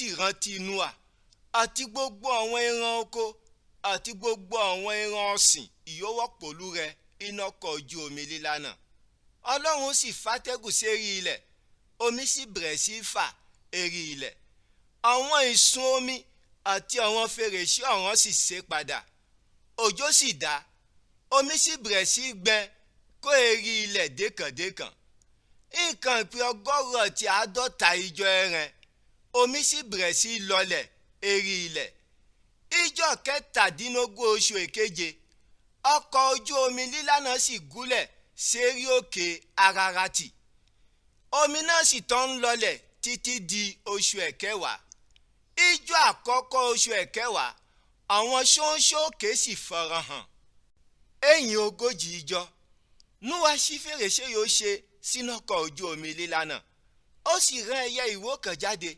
sì rántí Nóà àti gbogbo àwọn ẹran oko àti gbogbo àwọn ẹran ọ̀sìn ìyówọ́ pòlú rẹ̀ iná ọkọ̀ ojú omi lílá náà. Ọlọ́run sì fàtẹ́gùn sérí ilẹ̀, omi sì bẹ̀rẹ̀ sí í fà érí ilẹ̀. Àwọn ìsun omi àti àwọn fèrèsé ọ̀run sì sé padà. Òjò sì dá, omi sì bẹ̀rẹ̀ sí í gbẹ kó érí ilẹ̀ dékàndékàn. Nǹkan ìpè 150 ijọ́ ẹrẹ̀n, omi sì bẹ̀rẹ̀ sí í lọlẹ̀ érí ilẹ̀. Ijọ́ 17 oṣù èkeje, ọkọ̀ ojú omi lílá náà sì gúnlẹ̀ sérí òkè Ararati. Omi náà sì tán ń lọlẹ̀ títí di oṣù ẹ̀kẹwàá. Ijọ́ àkọ́kọ́ oṣù ẹ̀kẹwàá, àwọn ṣóńṣó òkè sì farahàn. Ẹ̀yìn 40 ijọ́, Nóà ṣí fèrèsé yóò ṣe sínú ọkọ̀ ojú omi lílá náà. Ó sì rán ẹyẹ ìwó kan jáde.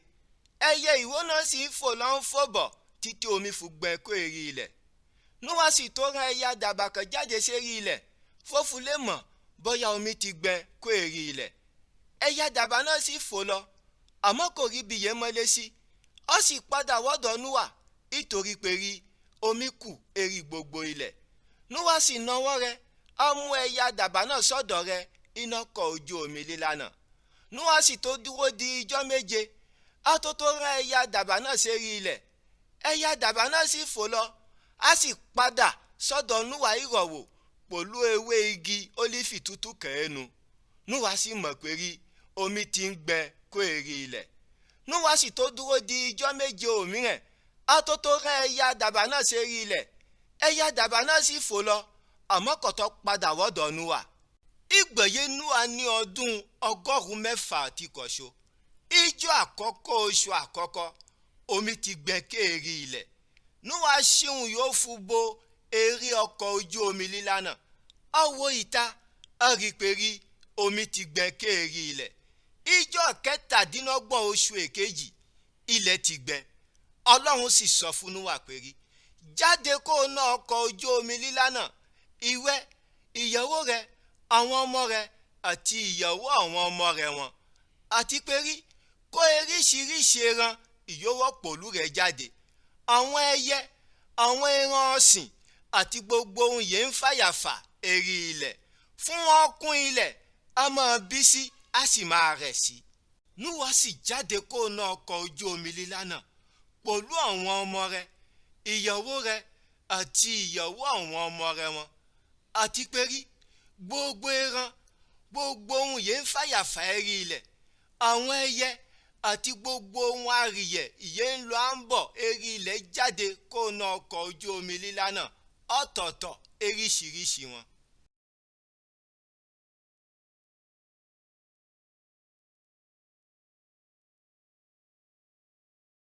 Ẹyẹ ìwó náà sì ń fò lọ ń fò bọ̀ títí omi fi gbẹ kó érí ilẹ̀. Nóà sì tó rán ẹyẹ àdàbà kan jáde sérí ilẹ̀ fófu lè mọ̀ bóyá omi ti gbẹ kó érí ilẹ̀. Ẹyẹ àdàbà náà sì fò lọ, àmọ́ kò rí ibi yẹn mọ́lé sí. Ó sì padà wọ́dọ̀ Nóà nítorí pé rí omi kù érí gbogbo ilẹ̀. Nóà sì nawọ́ rẹ̀, ó mú ẹyẹ àdàbà náà sọ́dọ̀ rẹ̀ iná ọkọ̀ ojú omi lílá náà. Nóà sì tó dúró di ijọ́ 7, ó tó tó rán ẹyẹ àdàbà náà sérí ilẹ̀. Ẹyẹ àdàbà náà sì fò lọ, á sì padà sọ́dọ̀ Nóà ìrọ̀wò pẹ̀lú ewé igi ólífì tútù kẹ́ẹ́nu. Nóà sì mọ̀ pé rí omi ti ń gbẹ kó érí ilẹ̀. Nóà sì tó dúró di ijọ́ 7 òmíràn, ó tó tó rán ẹyẹ àdàbà náà sérí ilẹ̀. Ẹyẹ àdàbà náà sì fò lọ, àmọ́ kò tó padà wọ́dọ̀ Nóà. Ìgbẹ̀yẹ Nóà ní ọdún 600 àti kọ̀ṣo. Ijọ́ àkọ́kọ́ oṣù àkọ́kọ́, omi ti gbẹ kéèrí ilẹ̀. Nóà ṣíhun yóò fún bo eré ọkọ̀ ojú omi lílá náà. Ó wo ìta, ó rí pé rí omi ti gbẹ kéèrí ilẹ̀. Ijọ́ 27 oṣù èkejì, ilẹ̀ ti gbẹ. Ọlọ́run sì sọ fún Nóà pé rí, jáde kó o ná ọkọ̀ ojú omi lílá náà, ìwẹ, ìyàwó rẹ, àwọn ọmọ rẹ àti ìyàwó àwọn ọmọ rẹ wọn. Àti pé rí, kó eríṣiríṣi ẹran ìyówọ́ pòlú rẹ jáde. Àwọn ẹyẹ, àwọn ẹran ọ̀sìn àti gbogbo ohun yẹn ń fàyàfà érí ilẹ̀. Fún wọn kún ilẹ̀, a máa bí sí, a sì máa rẹ̀ sí. Nóà sì jáde kó o ná ọkọ̀ ojú omi lílá náà pẹ̀lú àwọn ọmọ rẹ̀, ìyàwó rẹ̀ àti ìyàwó àwọn ọmọ rẹ̀ wọn. Àti pé rí, gbogbo ẹran, gbogbo ohun yẹn ń fàyàfà érí ilẹ̀, àwọn ẹyẹ àti gbogbo ohun àrìyẹ̀ ìyẹn ń lọ à ń bọ̀ érí ilẹ̀ jáde kó o ná ọkọ̀ ojú omi lílá náà ọ̀tọ̀ọ̀tọ̀ eríṣiríṣi wọn.